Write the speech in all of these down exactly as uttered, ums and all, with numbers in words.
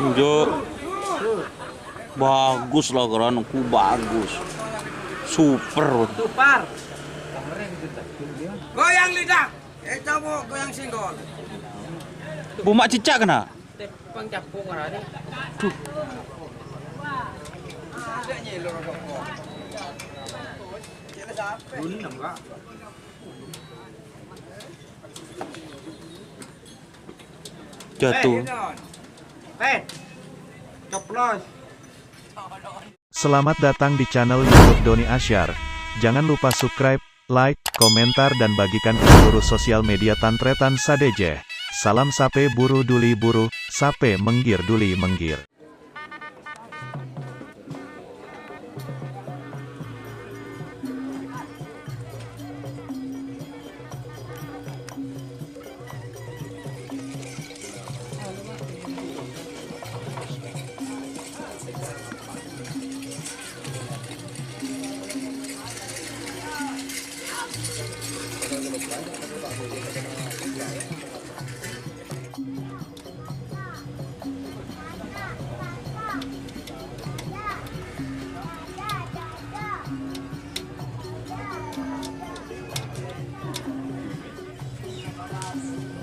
Njo. Bagus lah, keranku bagus. Super. Super. Goyang lidah. Eh, coba goyang singgol. Bu, mak cicak kena? Tepang capung arane. Duh. Jatuh. Eh, coplos. Selamat datang di channel YouTube Doni Asyar. Jangan lupa subscribe, like, komentar, dan bagikan ke seluruh sosial media tan-tarètan sadhâjâ. Salam sapè buru duli buru, sapè mèngghir duli mèngghir.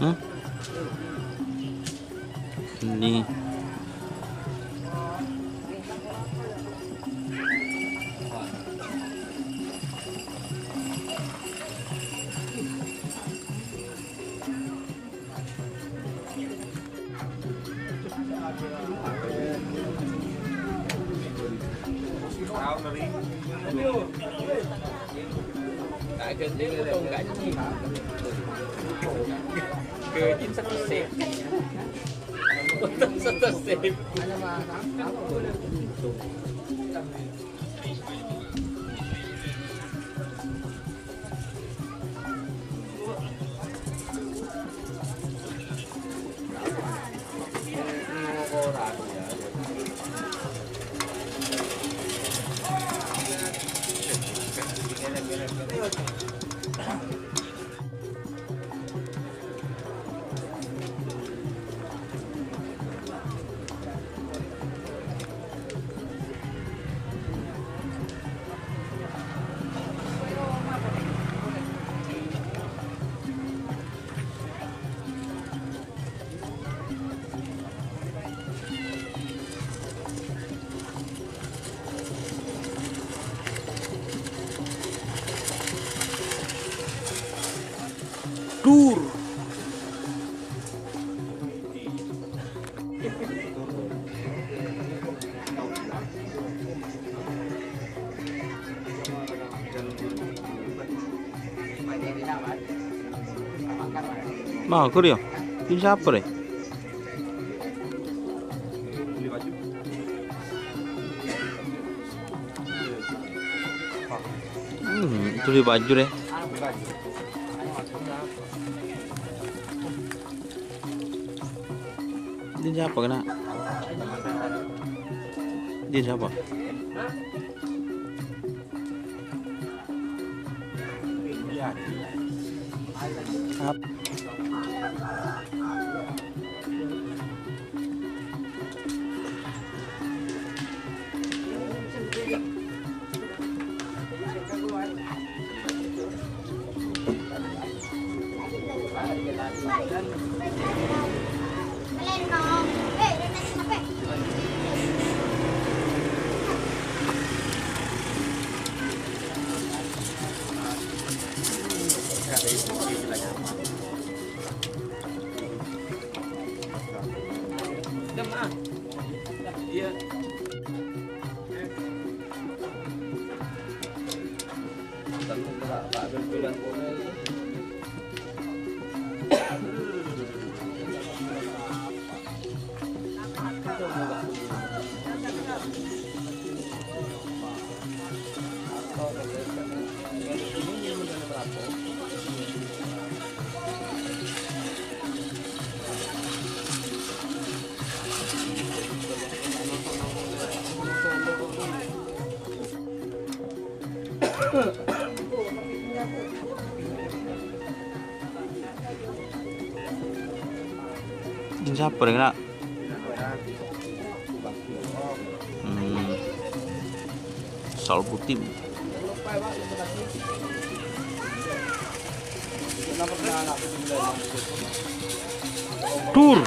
Hmm? Ini. Dur. Maghur ya? Ini siapa, Re? Hmm, itu di baju deh. Ini siapa kena? Ini siapa? Ini siapa deh, Kak? Kalbu Team. Dur.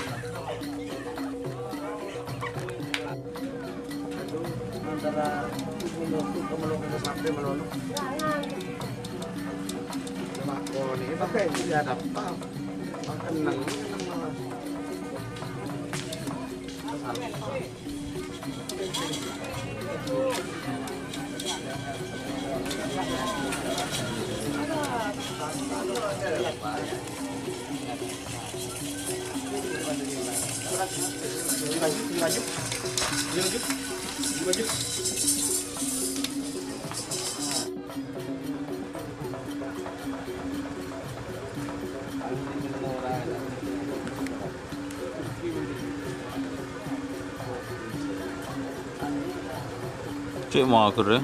Cè' mager, ya.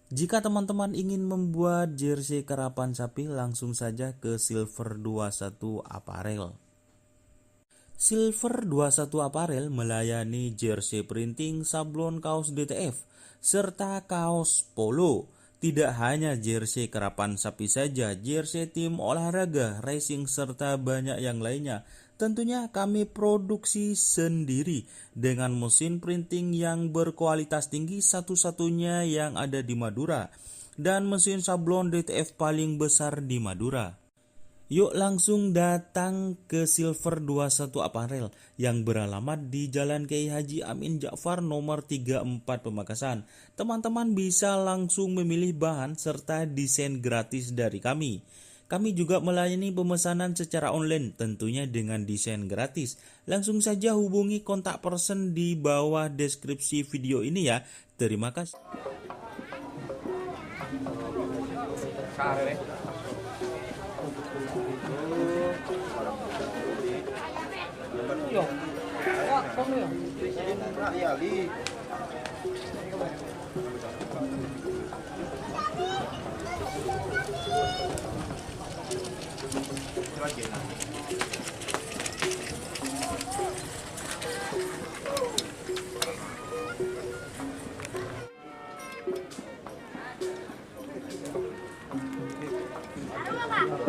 Jika teman-teman ingin membuat jersey karapan sapi, langsung saja ke Silver dua satu Apparel. Silver dua satu Apparel melayani jersey printing, sablon kaos D T F, serta kaos polo. Tidak hanya jersey karapan sapi saja, jersey tim olahraga, racing, serta banyak yang lainnya. Tentunya kami produksi sendiri dengan mesin printing yang berkualitas tinggi, satu-satunya yang ada di Madura, dan mesin sablon D T F paling besar di Madura. Yuk langsung datang ke Silver dua satu Apparel yang beralamat di Jalan Kiai Haji Amin Ja'far nomor tiga empat Pamekasan. Teman-teman bisa langsung memilih bahan serta desain gratis dari kami. Kami juga melayani pemesanan secara online, tentunya dengan desain gratis. Langsung saja hubungi kontak person di bawah deskripsi video ini ya. Terima kasih.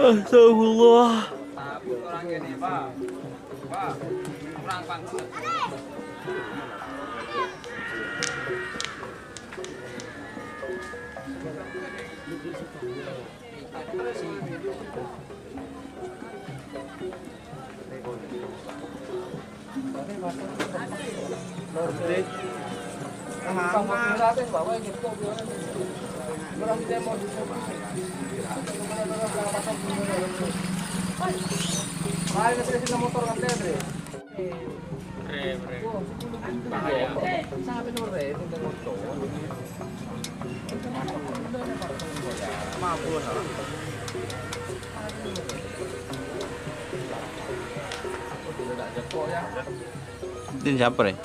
Astagfirullah. Din siapa, Re?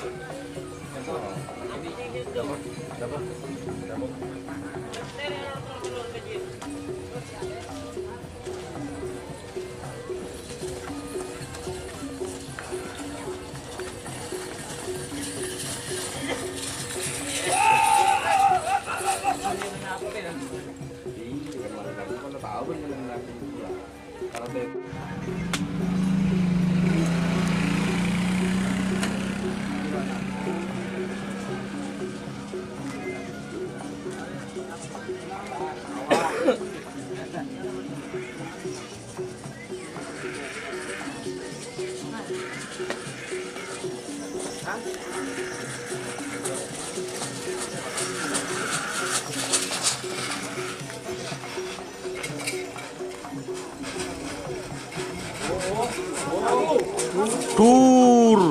Dur.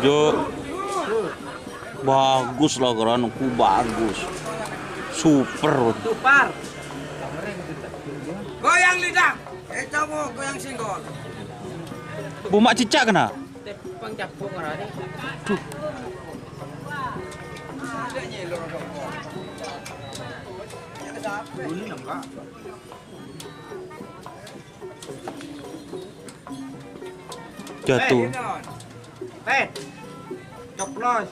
Njo. Bagus lah, keranku bagus. Super. Super. Goyang lidah. Eh, coba goyang singgol. Bu, mak cicak kena? Tepang capung arane. Duh. Jatuh. Eh, coplos.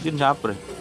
Jin sapa, Re?